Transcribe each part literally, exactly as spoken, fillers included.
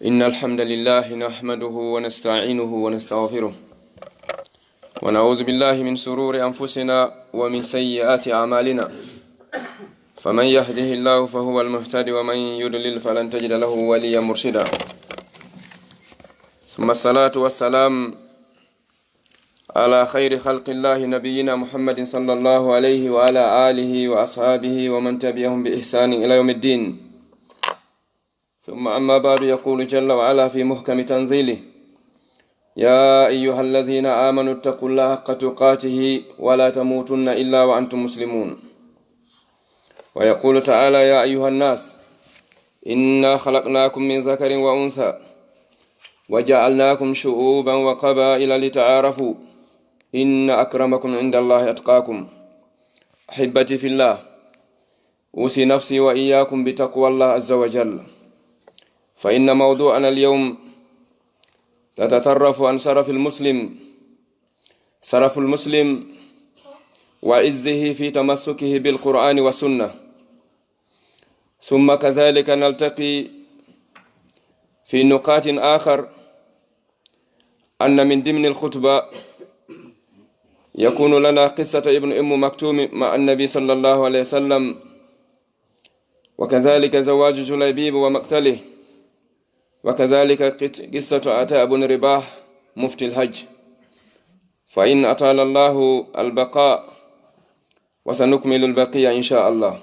إن الحمد لله نحمده ونستعينه ونستغفره، ونعوذ بالله من شرور أنفسنا ومن سيئات أعمالنا. فمن يهده الله فهو المهتد، ومن يضلل فلن تجد له وليا مرشدا. ثم الصلاة والسلام على خير خلق الله نبينا محمد صلى الله عليه وعلى آله وأصحابه ومن تبعهم بإحسان إلى يوم الدين. ثم أما بعد، يقول جل وعلا في محكم تنزيله: يا أيها الذين آمنوا اتقوا الله حق تقاته ولا تموتن إلا وأنتم مسلمون. ويقول تعالى: يا أيها الناس إنا خلقناكم من ذكر وأنثى وجعلناكم شعوبا وقبائل لتعارفوا إن أكرمكم عند الله أتقاكم. أحبتي في الله، أوصي نفسي وإياكم بتقوى الله عز وجل، فإن موضوعنا اليوم تتطرف عن شرف المسلم، شرف المسلم وعزه في تمسكه بالقرآن والسنة. ثم كذلك نلتقي في نقاط آخر، أن من ضمن الخطبة يكون لنا قصة ابن أم مكتوم مع النبي صلى الله عليه وسلم، وكذلك زواج جليبيب ومقتله، وكذلك قصة عطاء بن رباح مفتي الحج، فإن أطال الله البقاء وسنكمل البقية إن شاء الله.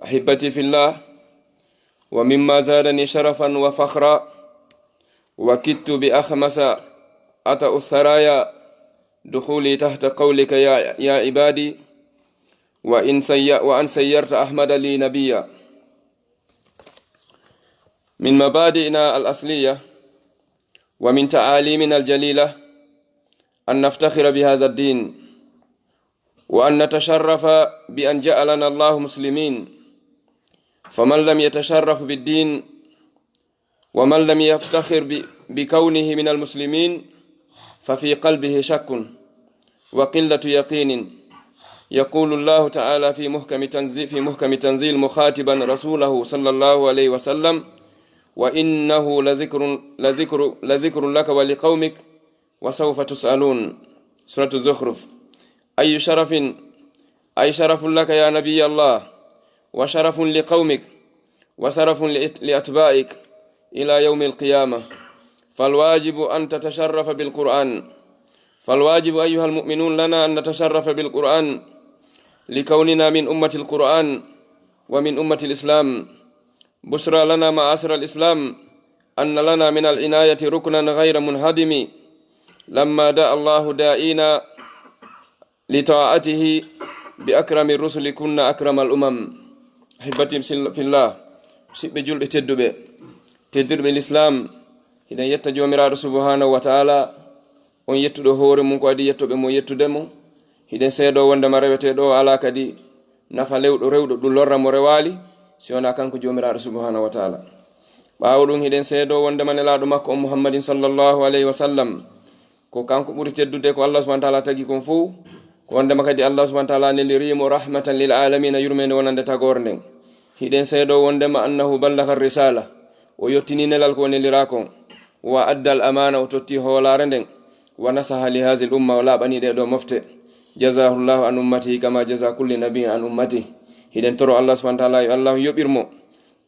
أحبتي في الله، ومما زادني شرفا وفخرا، وكدت بأخمس أطأ الثريا دخولي تحت قولك يا، يا عبادي، وإن سي-، وأن سيرت أحمد لي نبيا. من مبادئنا الأصلية ومن تعاليمنا الجليلة أن نفتخر بهذا الدين، وأن نتشرف بأن جعلنا الله مسلمين، فمن لم يتشرف بالدين ومن لم يفتخر ب-، بكونه من المسلمين ففي قلبه شك وقلة يقين. يقول الله تعالى في محكم تنزي-، في محكم تنزيل مخاطبا رسوله صلى الله عليه وسلم: وإنه لذكر، لذكر، لذكر لك ولقومك وسوف تسألون. سورة الزخرف. أي شرف، أي شرف لك يا نبي الله، وشرف لقومك، وشرف لأت-، لأتباعك إلى يوم القيامة. فالواجب أن تتشرف بالقرآن، فالواجب أيها المؤمنون لنا أن نتشرف بالقرآن لكوننا من أمة القرآن ومن أمة الإسلام. بشرى لنا معاشر الإسلام أن لنا من العناية ركنا غير منهدم، لما دعا الله داعينا لطاعته بأكرم الرسل كنا أكرم الأمم. أحبتي في الله، musidɓe julɓe tedduɓe, teddirɓe l'islam, hiɗen yetta Joomiraaɗo subhanahu wa ta'ala, on yettuɗo hoore mum ko adii yettoɓe mo yettude mo. Hiɗen seedoo wondema reweteeɗo o alaa kadi nafa lewɗo rewɗo ɗum lorra mo rewaali, si wonaa kanko Joomiraaɗo subhanahu wa ta'ala. Ɓaawo ɗum, hiɗen seedoo wondema nelaaɗo makko on Muhammadin sallallahu alayhi wa sallam, ko kanko ɓuri teddude ko Allah subhanahu wa ta'ala tagi kon fow. Ko wondema kadi Allah subhanahu wa ta'ala neliri mo rahmatan lil alamina, yurmeende wonande tagoore nden. Hiɗen seedoo wondema annahu ballagha risala, o yottini nelal ko o neliraa kon. Wa addal amana, o totti hoolaare nden. Wa nasaha li hadhihi al umma, o laaɓani ɗee ɗoo mofte. Jazahullahu an ummatihi kama jaza kulli nabiyyin an ummatihi. Hiɗen toro Allah subhanahu wa ta'ala yo Allah on yoɓir mo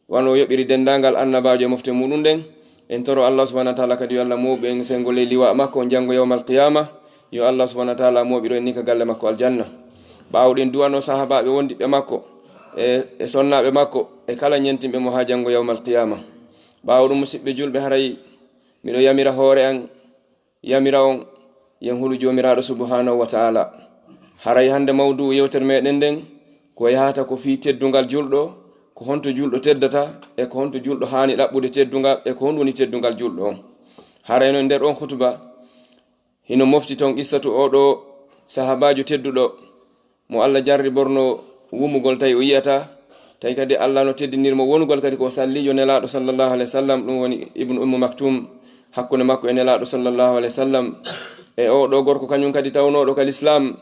wano o yoɓiri denndaangal annabaajo e mofte muɗum ɗen. En toro Allah subhanahu wa ta'ala kadi yo Allah mooɓu en senngo ley liwaa makko on janngo yawmal qiyama. Yo Allah subhanahu wa ta'ala mooɓiro en ni ka galle makko aljanna. Ɓaawo ɗen du'ano sahabaaɓe wondiɓɓe makko e, e sonnaaɓe makko e kala ñentinɓe mo haa janngo yawmal qiyama. Ɓaawo ɗum, musidɓe julɓe, haray miɗo yamira hoore an, yamira on, yen hulu Joomiraaɗo subhanahu wa ta'ala. Haray hannde mawduu yewtere meɗen nden ko yahata ko fii teddungal julɗo, ko honto julɗo teddata, e ko honto julɗo haani ɗaɓɓude teddungal, e ko honɗum woni teddungal julɗo on. Haray no nder on khutuba, hino mofti ton qissatu oo ɗoo sahabaajo tedduɗo, mo Allah jarriborno wumugol, tawi o yi'ataa, tawi kadi Allah no teddinir mo wonugol kadi ko o salliijo Nelaaɗo sallallahu alayhi wa sallam, ɗum woni Ibnu Ummu Maktum, hakkunde makko e Nelaaɗo sallallahu alayhi wa sallam. E oo ɗoo gorko kañum kadi tawnooɗo ka Lislaam,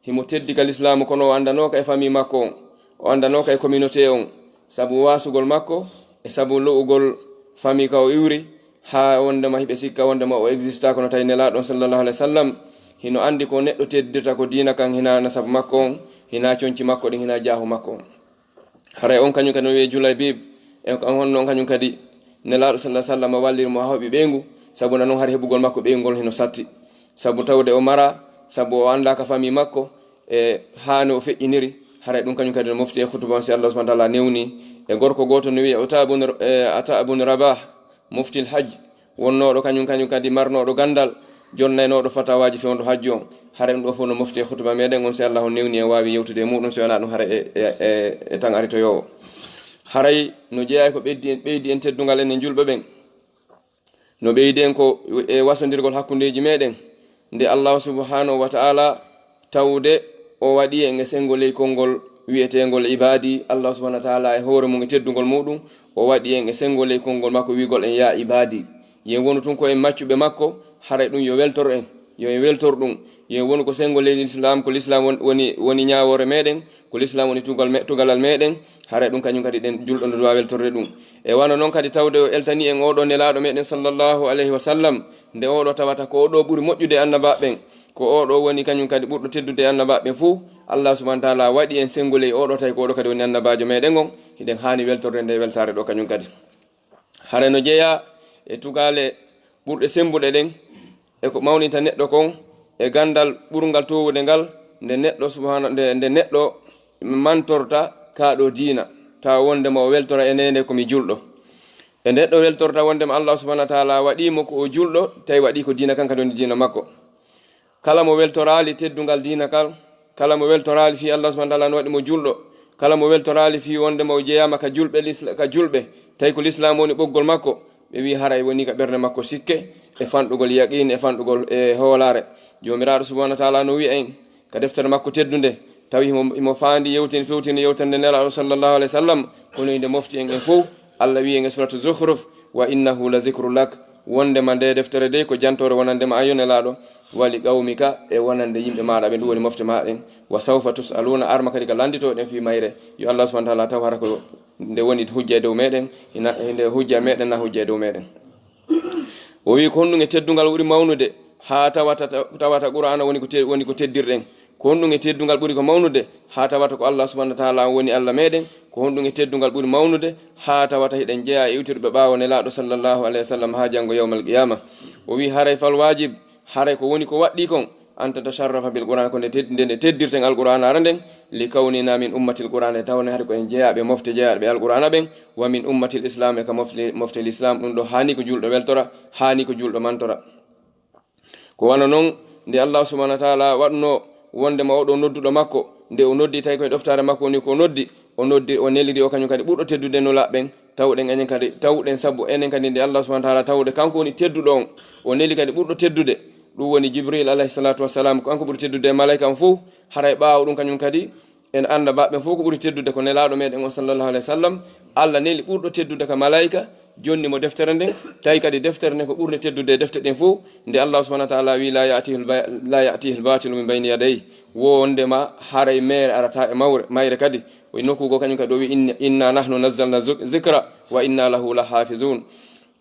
himo teddi ka Lislaamu, kono o anndanooka e famii makko on, o anndanooka e communauté on, sabu waasugol makko e sabu lo'ugol famille ka o iwri, haa wondema hiɓe sikka wondema o exista, kono tawi Nelaaɗo on sallallahu alaihi wasallam hino andi ko neɗɗo teddirta ko diina kan, hina nasabu makko on, hina conci makko ɗin, hina jaahu makko on. Haray on kañum kadi no wi'e Julaybib, e on honno on kañum kadi Nelaaɗo sallallahu alaihi wasallam walliri mo haa heɓi ɓeyngu, sabu na non hari heɓugol makko ɓeyngu ngol hino satti. Sabu tawde o mara, sabu o anndaa ka famille makko, e haani o feƴƴiniri, haray ɗum kañum kadi no mofti e khutuba on, si Allah subhanahu wa ta'ala newni. E gorko gooto no wi'e Ata bun, e Ata bun Rabah, muftil hajj, wonnooɗo kañum, kañum kadi marnooɗo ganndal, jonnaynooɗo fatawaaji fewndo hajju on. Haray ɗum ɗo fof no mofti e khutuba meɗen on, si Allah on newni en waawi yewtude e muɗum, si wonaa ɗum haray e, e, e, e tan aritoyoowo. Haray no jeyaa e ko ɓeydi en, ɓeydi en teddungal enen julɓe ɓen. No ɓeydi en ko e wasondirgol hakkundeeji meɗen, nde Allah subhanahu wa ta'ala tawde o waɗi en e senngo ley konngol wi'eteengol ibaadi. Allah subhanahu wa ta'ala e hoore mum e teddungol muɗum, o waɗi en e senngo ley konngol makko wi'gol en yaa ibaadi. Yen wonu tun ko en maccuɓe makko, haray ɗum yo weltor en, yo en weltor ɗum. Yen wonu ko senngo ley Lislaam, ko Lislaam won-, woni, woni ñaawoore meɗen, ko Lislaam woni tugal me-, tugalal meɗen, haray ɗum kañum kadi ɗen julɗo no duwa weltorde ɗum. E wano non kadi tawde o eltani en oɗo Nelaaɗo meɗen sallallahu alayhi wa sallam, nde oɗo tawata ko oɗo ɓuri moƴƴude e annabaaɓe ɓen, ko oɗo woni kañum kadi ɓurɗo teddude e annabaaɓe ɓen fuu. Allah subhanahu wa ta'ala waɗi en senngo ley oɗo, tawi ko oɗo kadi woni annabaajo meɗen on, hiɗen haani weltorde nde weltaare ɗo kañum kadi. Hara no jeyaa e tugaale ɓurɗe semmbuɗe ɗen, e ko mawninta neɗɗo kon, e ganndal ɓurngal toowude ngal, nde neɗɗo subhana-, nde, nde neɗɗo mantorta kaa ɗo diina, tawa wondema o weltora e nde nde ko mi julɗo. E neɗɗo weltorta wondema Allah subhanahu wa ta'ala waɗi mo ko o julɗo, tawi waɗi ko diina kan kadi woni diina makko. Kala mo weltoraali teddungal diina kal, kala mo weltoraali fii Allah subhanahu wa ta'ala no waɗi mo julɗo, kala mo weltoraali fii wondema o jeyaama ka julɓe, lisla-, ka julɓe, tawi ko Lislaam woni ɓoggol makko, ɓe wi'i haray woni ka ɓernde makko sikke, e fanɗugol yaqiin, e fanɗugol e hoolaare. Joomiraaɗo subhanahu wa ta'ala no wi'a en ka deftere makko teddunde, tawi himo, himo faandi yewtini, fewtini yewtere nde Nelaaɗo sallallahu alaihi wa sallam, kono inde mofti en en fow, Allah wi'i en e suratu Zukhruf, "Wa innahu la zikru lak." Wondema nde deftere dey ko jantoore wonande ma, an yo Nelaaɗo, "wa li qawmika", e wonande yimɓe maaɗa ɓen, ɗum woni mofte maa ɗen. "Wa sawfa tus'aluna", arma kadi ka lannditoɗen fii mayre. Yo Allah subhanahu wa ta'ala taw hara ko nde woni hujja e dow meɗen, hina, nde hujja meɗen na hujja e dow meɗen. O wi'i, ko honɗum e teddungal ɓuri mawnude, haa tawata, tawata Qur'aana woni ko te-, woni ko teddirɗen? Ko honɗum e teddungal ɓuri ko mawnude, haa tawata ko Allah subhanahu wa ta'ala on woni Allah meɗen? Ko honɗum e teddungal ɓuri mawnude, haa tawata hiɗen jeyaa e iwtirɓe ɓaawo Nelaaɗo sallallahu alayhi wa sallam haa janngo yawmal qiyaama? O wi'i, haray fal waajib, haray ko woni ko waɗɗii kon, an tatasharrafa bil Qur'an, ko nde ted-, nde, nde teddirten Alqur'aanaare nden, li kawnina min ummatil Qur'an, e tawne hari ko en jeyaaɓe mofte jeyaaɓe Alqur'aana ɓen, wa min ummatil Islam, e ka mofte, mofte Lislaam, ɗum ɗo haani ko julɗo weltora, haani ko julɗo mantora. Ko wano non nde Allah subhanahu wa ta'ala waɗno wondema oɗo nodduɗo makko, nde o noddi tawi koye ɗoftaare makko woni ko noddi, o noddi, o neliri o kañum kadi ɓurɗo teddude nulaaɓe ɓen, tawɗen enen kadi, tawɗen sabu enen kadi nde Allah subhanahu wa ta'ala tawde kanko woni tedduɗo on, o neli kadi ɓurɗo teddude, ɗum woni Jibril alayhi salatu wassalam, ko kanko ɓuri teddude e malayka on fow, haray ɓaawo ɗum kañum kadi en annda baɓɓe fof ko ɓuri teddude ko Nelaaɗo meɗen on sallallahu alayhi wa sallam. Allah neli ɓurɗo teddude ka malayka, jonni mo deftere nden, tawi kadi deftere nden ko ɓurde teddude e defte ɗen fof. Nde Allah subhanahu wa ta'ala wi, "La ya'tihil ba-, la ya'tihil batilu min bayni yadayhi." Wondema haray meere arata e mawre, mayre kadi. O e nokku goo kañum kadi o wi, "Inna, inna nahnu nazzalna zu-, zikra wa inna lahu lahafizun."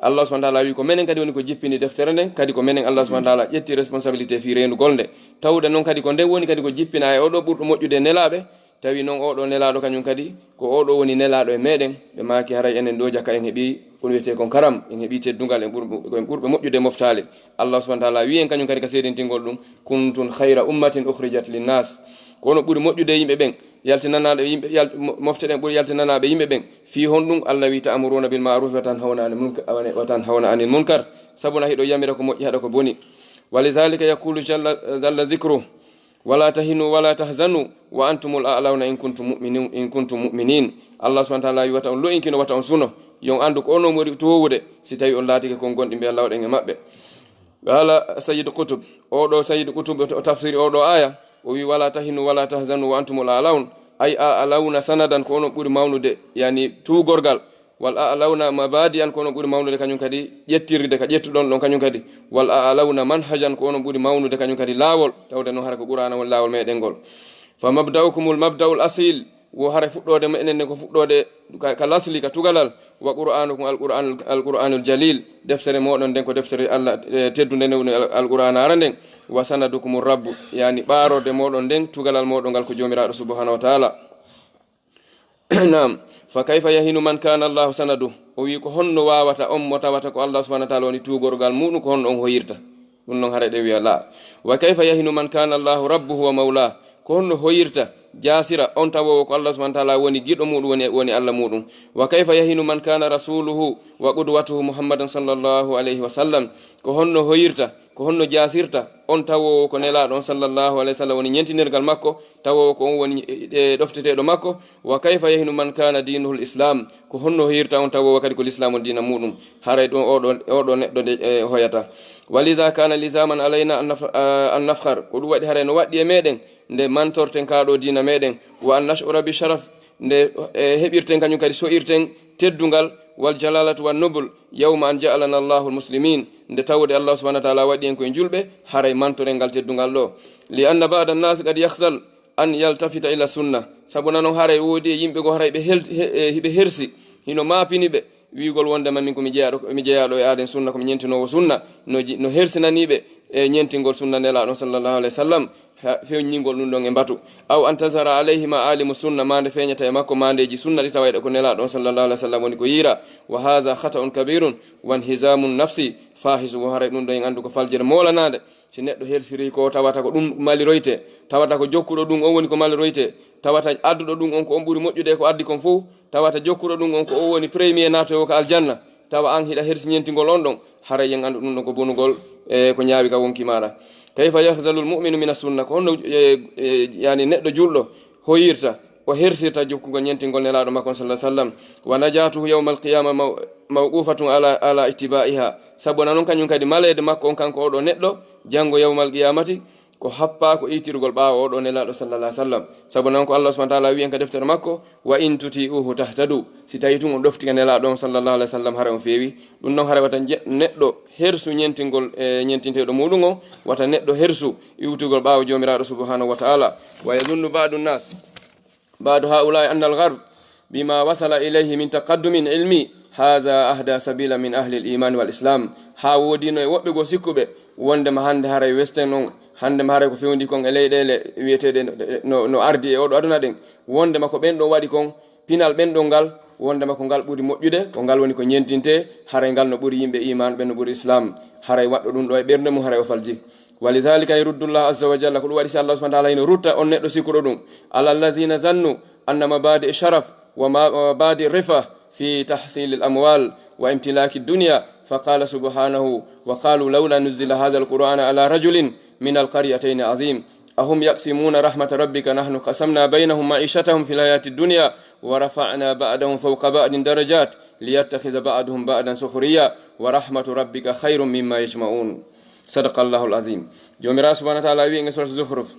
Allah subhanahu wa ta'ala wi ko menen kadi woni ko jippini deftere nden, kadi ko menen Allah subhanahu wa ta'ala ƴetti responsabilité fii reenugol nde. Tawde non kadi ko nde woni kadi ko jippina e oɗo ɓurɗo moƴƴude e nelaaɓe, tawi non oɗo nelaaɗo kañum kadi ko oɗo woni nelaaɗo e meɗen. Ɓe maaki haray enen ɗo jaka en heɓi ko wiyetee kon karam, en heɓi teddungal, en ɓurɓe, en ɓurɓe moƴƴude moftaali. Allah subhanahu wa ta'ala wi en kañum kadi ka seedintingol ɗum, "Kuntum khayra ummatin ukhrijat linnas." Ko onon ɓuri moƴƴude e yimɓe ɓen, yaltinanaaɗo yimɓe, yal-, mo-, mofte ɗen ɓuri yaltinanaaɓe yimɓe ɓen. Fii honɗum? Allah wi, "Ta'muruna bil ma'ruf wa tanhawna anil munka-, wa tanhawna anil munkar." Sabu na hiɗo yamira ko moƴƴi, haɗa ko boni. "Wa lidhalika yaqulu jalla, jalla dhikru, wala tahinu wala tahzanu wa antumul a'launa in kuntum mu'minin, in kuntum mu'minin." Allah subhanahu wa ta'ala wi, "Wata on lo'inkino, wata on suno. Yo on anndu ko onon ɓuri toowude si tawi on laatike kon gonɗinɓe, Allah waɗen e maɓɓe." Qala Sayyid Qutb, oɗo Sayyid Qutb o tafsiri oɗo aya, o wi, "Wala tahinu wala tahzanu wa antumul a'laun." Ay a'launa sanadan, ko onon ɓuri mawnude, yani tuugorgal. Wal a'launa mabadi'an, ko onon ɓuri mawnude kañum kadi ƴettirde ka ƴettuɗon ɗon kañum kadi. Wal a'launa manhajan, ko onon ɓuri mawnude kañum kadi laawol, tawde noon hara ko Qur'aana woni laawol meɗen ngol. Fa mabda'ukumul mabda'ul asil, Wo haray fuɗɗoode meɗen nden ko fuɗɗoode ka, ka lasli, ka tugalal. Wa qur'anukum, al qur'anul, al qur'anul jalil, deftere moɗon nden ko deftere Allah, eh, teddunde nden woni al, al qur'anare nden. Wa sanadukumur rabbu, yani ɓaarorde moɗon nden, tugalal moɗon ngal ko Joomiraaɗo subhanahu wa ta'ala. Naam. Fa kayfa yahinu man kana Allahu sanadu? O wi ko honno wawata on mo tawata ko Allah subhanahu wa ta'ala woni tuugorgal muɗum, ko honno on hoyirta? Ɗum non haray ɗe wiya la. Wa kayfa yahinu man kana Allahu rabbuhu wa mawla? Ko honno hoyirta, jasira on tawowo ko Allah subhanahu wa ta'ala woni giɗo muɗum, woni, woni Allah muɗum? Wa kayfa yahinu man kana rasuluhu wa qudwatuhu Muhammadan sallallahu alayhi wa sallam? Ko honno hoyirta, ko honno jasirta on tawowo ko nelaɗo on sallallahu alayhi wa sallam woni ñentinirgal makko, tawowo ko on woni, e, ɗofteteɗo makko? Wa kayfa yahinu man kana dinuhul islam? Ko honno hoyirta on tawowo kadi ko l'islam on diina muɗum? Haray ɗum oɗo, oɗo neɗɗo nde, e, hoyata. Walidha kana lizaman alayna an naf-, a, an nafkhar. Ko ɗum waɗi haray no waɗɗi e meɗen nde mantorten ka ɗo diina meɗen. Wa an nash'ura bi sharaf, nde, e, heɓirten kañum kadi so'irten teddungal, wal jalalatu wan nubul, yawma an ja'alana Allahu al muslimin, nde tawde Allah subhanahu wa ta'ala waɗi en ko e julɓe, haray mantoren ngal teddungal ɗo. Li anna ba'da an-nas qad yakhzal an yaltafita ila sunna. Sabu nanon haray woodi e yimɓe goo haray ɓe hel-, he-, e, hiɓe hersi, hino maapini ɓe, wi'ugol wondema min ko mi jeyaaɗo, mi jeyaaɗo e aaden sunna, ko mi ñentinoowo sunna, no ji-, no hersinani ɓe e ñentingol sunna Nelaaɗo sallallahu alayhi wa sallam, ha, fewnñingol ɗum ɗon e mbatu. Aw an tazhara alayhima alimu sunna, maa nde feeñata e makko maandeeji sunna ɗi tawayɗe ko Nelaaɗo on sallallahu alayhi wa sallam woni ko yiira. Wa hadha khata'un kabirun wa inhizamun nafsi fahish, wo haray ɗum ɗo en anndu ko faljere moolanaande. Si neɗɗo helsiri ko tawata ko ɗum maliroyte, tawata ko jokkuɗo ɗum on woni ko maliroyte, tawata adduɗo ɗum on ko on ɓuri moƴƴude e ko addi kon fof, tawata jokkuɗo ɗum on ko on woni premier naatowo ka aljanna, tawa an hiɗa hersi ñentingol on ɗon, haray yen anndu ɗum ɗon ko bonugol e ko ñaawi ka wonki maaɗa. Kayfa yahzalul mu'minu mina sunna? Ko honno, e, e, yani neɗɗo julɗo hoyirta, o hersirta jokkugol ñentingol Nelaaɗo makko on sallallahu alayhi wa sallam? Wa najatuhu yawmal qiyama maw-, mawqufatun ala, ala ittiba'iha. Sabu na non kañum kadi maleede makko on kanko oɗo neɗɗo, janngo yawmal qiyamati, ko happa ko itirgol ɓaawo oɗo Nelaaɗo sallallahu alayhi wa sallam. Sabu na non ko Allah subhanahu wa ta'ala wi'i en ka deftere makko, "Wa in tuti'uhu tahtadu." Si tawi tun on ɗofti ka Nelaaɗo on sallallahu alayhi wa sallam, hara on feewi. Ɗum non hara wata je-, neɗɗo hersu ñentingol, e, ñentinteeɗo muɗum on, wata neɗɗo hersu iwtugol ɓaawo Joomiraaɗo subhanahu wa ta'ala. Wa yadhunnu ba'du nas, ba'du ha'ula'i anna al-gharb bima wasala ilayhi min taqaddumin ilmi, hadha ahda sabila min ahli al-iman wal islam. Haa woodino e woɓɓe goo sikkuɓe wondema hannde haray Western on, hannde ma haray ko fewndi kon e leyɗeele wi'eteeɗe no, no, no ardi e oɗo aduna ɗen, wondema ko ɓen ɗon waɗi kon, pinal ɓen ɗon ngal, wondema ko ngal ɓuri moƴƴude, ko ngal woni ko ñentinte, haray ngal no ɓuri yimɓe iman, ɓen no ɓuri islam, haray waɗɗo ɗum ɗo e ɓernde mum, haray o falji. Walidhalika yaruddu Allah azza wa jalla, ko ɗum waɗi si Allah subhanahu wa ta'ala hino rutta on neɗɗo sikkuɗo ɗum, ala alladhina zannu anna mabadi sharaf wa ma-, wa mabadi rifa fi tahsil al amwal wa imtilaki dunya, fa qala subhanahu, wa qalu lawla nuzila hadha al qur'ana ala rajulin min al qaryatayn azim. Ahum yaqsimuna rahmata rabbika nahnu qasamna baynahum ma'ishatahum fil hayati dunya wa rafa'na ba'dahum fawqa ba'din darajat liyattakhidha ba'duhum ba'dan sukhriya wa rahmatu rabbika khayrun mimma yajma'un. Sadaqallahu al-azim. Joomiraaɗo subhanahu wa ta'ala wi'i e surat Zukhruf,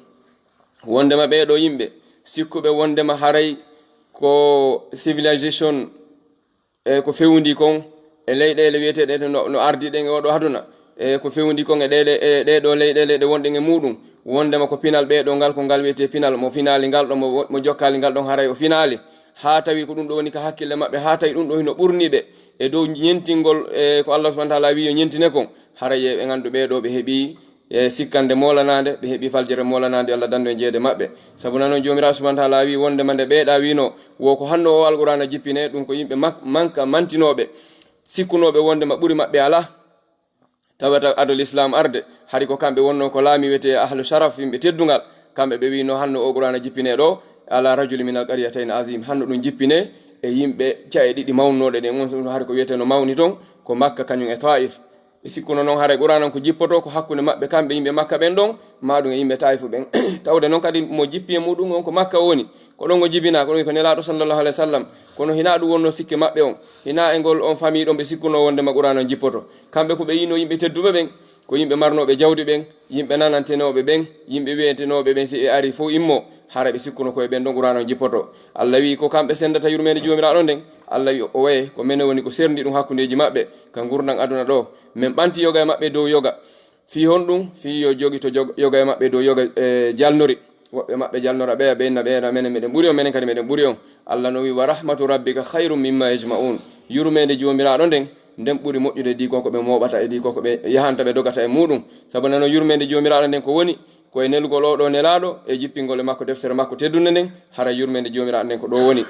wondema ɓee ɗoo yimɓe sikkuɓe wondema haray ko civilization, e ko fewndi kon e leyɗeele wi'eteeɗe no, no ardi ɗen e oɗo aduna, e ko fewndi kon e ɗeɗe, e ɗee ɗoo leyɗeele ɗe wonɗen e muɗum, wondema ko pinal ɓee ɗoo ngal, ko ngal wi'etee pinal, mo finaali ngal ɗon, mo, mo jokkaali ngal ɗon, haray o finaali. Haa tawi ko ɗum ɗoo woni ka hakkille maɓɓe, haa tawi ɗum ɗoo hino ɓurni ɓe e dow ñentingol, e ko Allah subhanahu wa ta'ala wi'i yo ñentine kon, haray yo ɓe anndu ɓee ɗoo ɓe heɓii e sikkande moolanaande, ɓe heɓii faljere moolanaande, Allah dandu en jeede maɓɓe. Sabu na non Joomiraaɗo subhanahu wa ta'ala wi'i wondema nde ɓee ɗaa wi'unoo, wo ko hanno o Alqur'aana jippinee, ɗum ko yimɓe mak-, manka mantinooɓe, sikkunooɓe wondema ɓuri maɓɓe alaa. Tawata ado l'islam arde, hari ko kamɓe wonnoo ko laami wi'etee ahlu sharaf, yimɓe teddungal. Kamɓe ɓe wi'unoo hanno o Qur'aana jippinee ɗoo, ala rajuli min al qaryatayn azim. Hanno ɗum jippinee e yimɓe ca'e ɗiɗi mawnooɗe ɗen. On hari ko wi'etee no mawni ton, ko Makka kañum e Taif. Ɓe sikkuno non haray Qur'aana on ko jippotoo ko hakkunde maɓɓe kamɓe yimɓe Makka ɓen ɗon, maa ɗum e yimɓe Taifu ɓen. Tawde non kadi mo jippi e muɗum on ko Makka o woni. Ko ɗon o jibinaa, ko ɗum ko Nelaaɗo sallallahu alayhi wa sallam. Kono hinaa ɗum wonnoo sikke maɓɓe on. Hinaa e ngol on famille ɗon ɓe sikkunoo wondema Qur'aana on jippoto. Kamɓe ko ɓe yi'unoo yimɓe tedduɓe ɓen, ko yimɓe marnooɓe jawdi ɓen, yimɓe nanantenooɓe ɓen, yimɓe wi'etenooɓe ɓen si ɓe arii fow immoo, hara ɓe sikkuno ko e ɓen ɗon Qur'aana on jippoto. Allah wi'i ko kamɓe senndata yurmeende Joomiraaɗo nden. Allah wi'i o waye ko menen woni ko serndi ɗum hakkundeeji maɓɓe ka ngurndan aduna ɗoo. Men ɓanti yoga e maɓɓe dow yoga. Fii honɗum? Fii yo jogito jog-, yoga e maɓɓe dow yoga, e, jalnori. Woɓɓe maɓɓe jalnora ɓeya, ɓe inna ɓeya, menen meɗen ɓuri on, menen kadi meɗen ɓuri on. Allah no wi, "Wa rahmatu rabbika khayrun mimma yajma'un." Yurmeende Joomiraaɗo nden, nden ɓuri moƴƴude di ko ko ɓe mooɓata e di ko ko ɓe yahanta ɓe dogata e muɗum. Sabu nano yurmeende Joomiraaɗo nden ko woni, ko e nelgol o ɗo nelaaɗo, e jippingol e makko deftere makko teddunde nden, hara yurmeende Joomiraaɗo nden ko ɗo woni.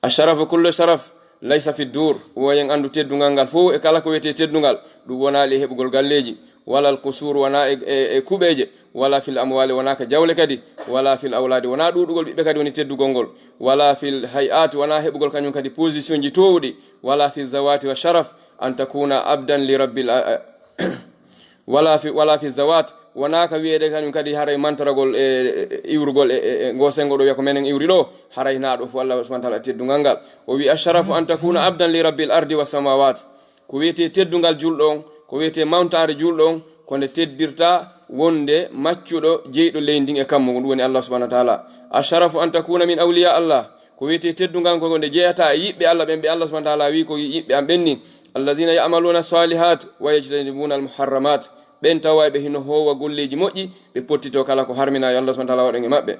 Asharafu kullu sharaf laysa fi dur. Woyen anndu teddungal ngal fof e kala ko wiyetee teddungal, ɗum wonaali e heɓugol galleeji, wala al qusur, wona e, e, e kuɓeeje, wala fil amwali, wona ka jawle kadi, wala fil awladi, wona ɗuuɗugol ɓiɓɓe kadi woni teddugol ngol, wala fil hay'at, wona heɓugol kañum kadi position ji toowuɗi, wala fi zawati wa sharaf, an takuna abdan li rabbil a-, a-, wala fi, wala fi zawat, wona ka wiyeede kañum kadi haray mantoragol e, e, e iwrugol e, e, e ngo sengo ɗo wiya ko menen iwri ɗo, haray na ɗo fof Allah subhanahu wa ta'ala teddungal ngal. O wi, "Asharafu an takuna abdan li rabbil ardi was samawat." Ko wiyetee teddungal julɗo on, ko wiyetee mawtaare julɗo on, ko nde teddirta wonde maccuɗo jeyɗo leydi ndin e kammu ngun, ɗum woni Allah subhanahu wa ta'ala. "Asharafu an takuna min awliya Allah." Ko wiyetee teddungal ko nde jeyata e yiɓɓe Allah ɓen, ɓe Allah subhanahu wa ta'ala wi ko yiɓɓe am ɓen ni. "Allazina ya'maluna salihat wa yajtanibuna al muharramat." Ɓen tawa ɓe hino hoowa golleeji moƴƴi, ɓe pottito kala ko harmina yo Allah subhanahu wa ta'ala waɗu en e maɓɓe.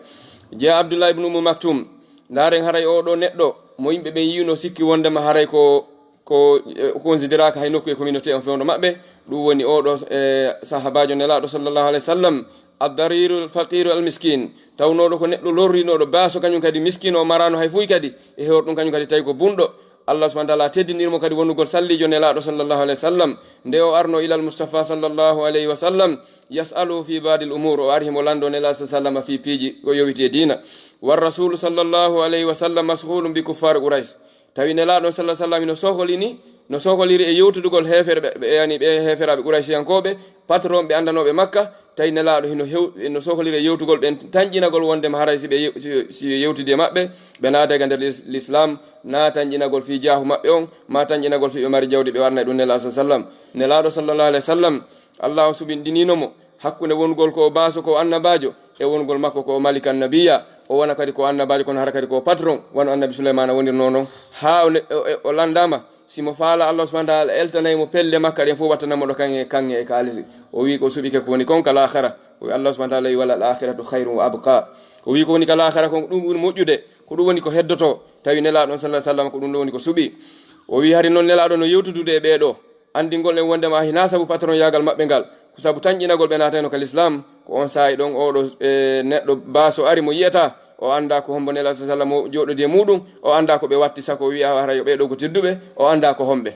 Jeya Abdullah ibn Ummu Maktum, ndaaren haray oo ɗo neɗɗo mo yimɓe ɓen yiino sikki wondema haray ko, ko, eh, considéraka hay nokku e communauté on fewndo maɓɓe. Ɗum woni oo ɗo, eh, sahabaajo Nelaaɗo sallallahu alayhi wa sallam, ad-dariru al-faqiru al-miskin, tawnooɗo ko neɗɗo lorrinooɗo baaso, kañum kadi miskino, o maraano hay fuy kadi, e hewre ɗum kañum kadi tawi ko bunɗo. Allah subhanahu wa ta'ala teddinir mo kadi wonugol sallijo Nelaaɗo sallallahu alayhi wa sallam. Nde o arno ilal Mustafa sallallahu alayhi wa sallam, yas'aluhu fi ba'dil umur, o ari himo lanndo Nelaaɗo sallallahu alayhi wa sallam fi piiji ko yowiti e diina. War rasulu sallallahu alayhi wa sallam mashghulun bi kuffar Quraysh. Tawi Nelaaɗo sallallahu alayhi wa sallam no soholini, no soholiri e yewtudugol heefere ɓe, ɓe, yani ɓe heeferaaɓe Qurayshiyankooɓe, patron ɓe anndanooɓe Makka, tawi Nelaaɗo hino hew-, no soholiri e yewtugol ɓen, tanƴinagol wondema haray si ɓe yew-, si, si yewtidi e maɓɓe, ɓe naata ga nder lis-, l'islam, na tanƴinagol fii jaahu maɓɓe on, ma tanƴinagol fii ɓe mari jawdi ɓe warna e ɗum Nelaaɗo sallallahu alayhi wa sallam. Nelaaɗo sallallahu alayhi wa sallam, Allah on suɓinɗinino mo hakkunde wonugol ko o baaso, ko o annabaajo, e wonugol makko ko o malikan nabiyya, o wona kadi ko o annabaajo, kono hara kadi ko o patron, wano annabi Suleymaana wonirnoo non, haa o ne-, o, o, o lanndaama, si mo faala Allah subhanahu wa ta'ala eltanay mo pelle makka ɗen fof, wattanamo ɗo kaŋŋe, kaŋŋe e kaalisi. O wi ko suɓike ko woni kon ka laakhara. O wi Allah subhanahu wa ta'ala wi, "Wala al akhiratu khayrun wa abqa." O wi ko woni ka laakhara kon, ko ɗum ɓuri moƴƴude, ko ɗum woni ko heddoto. Tawi Nelaaɗo on sallallahu alayhi wa sallam ko ɗum ɗo woni ko suɓi. O wi hari non Nelaaɗo no yewtudude e ɓee ɗo. Anndingol en wondema hinaa sabu patron yaagal maɓɓe ngal, ko sabu tanƴinagol ɓe naatayno ka l'islam, ko on saa'i ɗon oo ɗo, e, neɗɗo baaso ari mo yi'ata, o anndaa ko hombo Nelaaɗo sallallahu alayhi wa sallam o jooɗodi e muɗum, o anndaa ko ɓe watti, sako o wi'a hara yo ɓee ɗo ko tedduɓe, o anndaa ko homɓe.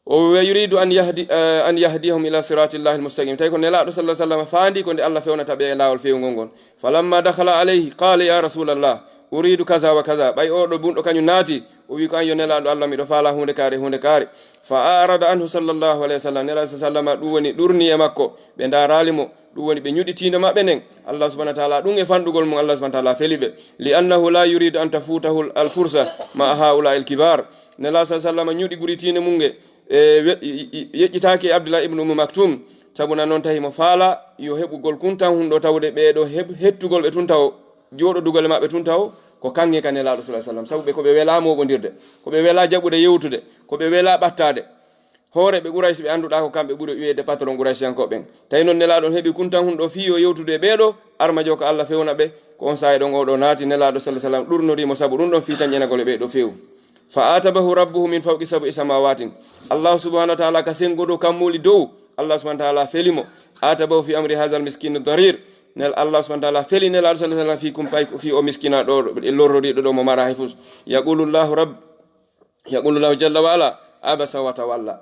O wa yuridu an yahdi, eh, an yahdiyahum ila siratillahi almustaqim. Tawi ko Nelaaɗo sallallahu alayhi wa sallam faandi ko nde Allah fewnata ɓe e laawol feewngol ngol. Falamma dakhala alayhi, qala, "Ya Rasulallah, uridu kaza wa kaza." Ɓay oo ɗo bunɗo kañum naati, o wi ko, "An yo Nelaaɗo Allah, miɗo faala huunde kaare, huunde kaare." Fa arada anhu sallallahu alayhi wa sallam. Nelaaɗo sallallahu alayhi wa sallam ɗum woni ɗurni e makko, ɓe ndaaraali mo, ɗum woni ɓe ñuɗi tiinde maɓɓe nden. Allah subhanahu wa ta'ala, ɗum e fanɗugol mum, Allah subhanahu wa ta'ala feli ɓe. Li annahu la yuridu an tafutahu al fursa ma haula al kibar. Nelaaɗo sallallahu alayhi wa sallam ñuɗi guri tiinde mum nge, e we-, i-, i-, yeƴƴitaaki e Abdullah ibn Ummu Maktum, sabuna noon tawi mo faala yo heɓugol kun tan hunɗo tawde ɓee ɗo heɓ-, hettugol ɓe tun taw, jooɗodugol e maɓɓe tun taw, ko kaŋŋe ka Nelaaɗo sallallahu alayhi wa sallam. Sabu ɓe ko ɓe welaa mooɓondirde, ko ɓe welaa jaɓude yewtude, ko ɓe welaa ɓattaade. Hoore ɓe Quraysh ɓe annduɗaa ko kamɓe ɓuri wiyeede patron Qurayshiyankooɓe ɓen. Tawi noon Nelaaɗo on heɓi kun tan hunɗo fii yo yewtude e ɓee ɗo, armajo ko Allah fewna ɓe, ko on saa'i ɗon oo ɗo naati Nelaaɗo sallallahu alayhi wa sallam ɗurnori mo sabu ɗum ɗon fii tanƴinagol e ɓee ɗo few. Fa atabahu rabbuhu min fawqi sab'i samawatin. Allah subhanahu wa ta'ala ka sengo dow kammuuli dow. Allah subhanahu wa ta'ala feli mo. Atabahu fi amri hazal miskinu darir. Nel Allah subhanahu wa ta'ala feli Nelaaɗo sallallahu alayhi wa sallam fi kumpay, fi o miskina ɗo, ɗo, lorroriɗo ɗo mo mara hay fus. Yaqulu Allahu rabb, yaqulu Allahu jalla wa ala, abasa wa tawalla.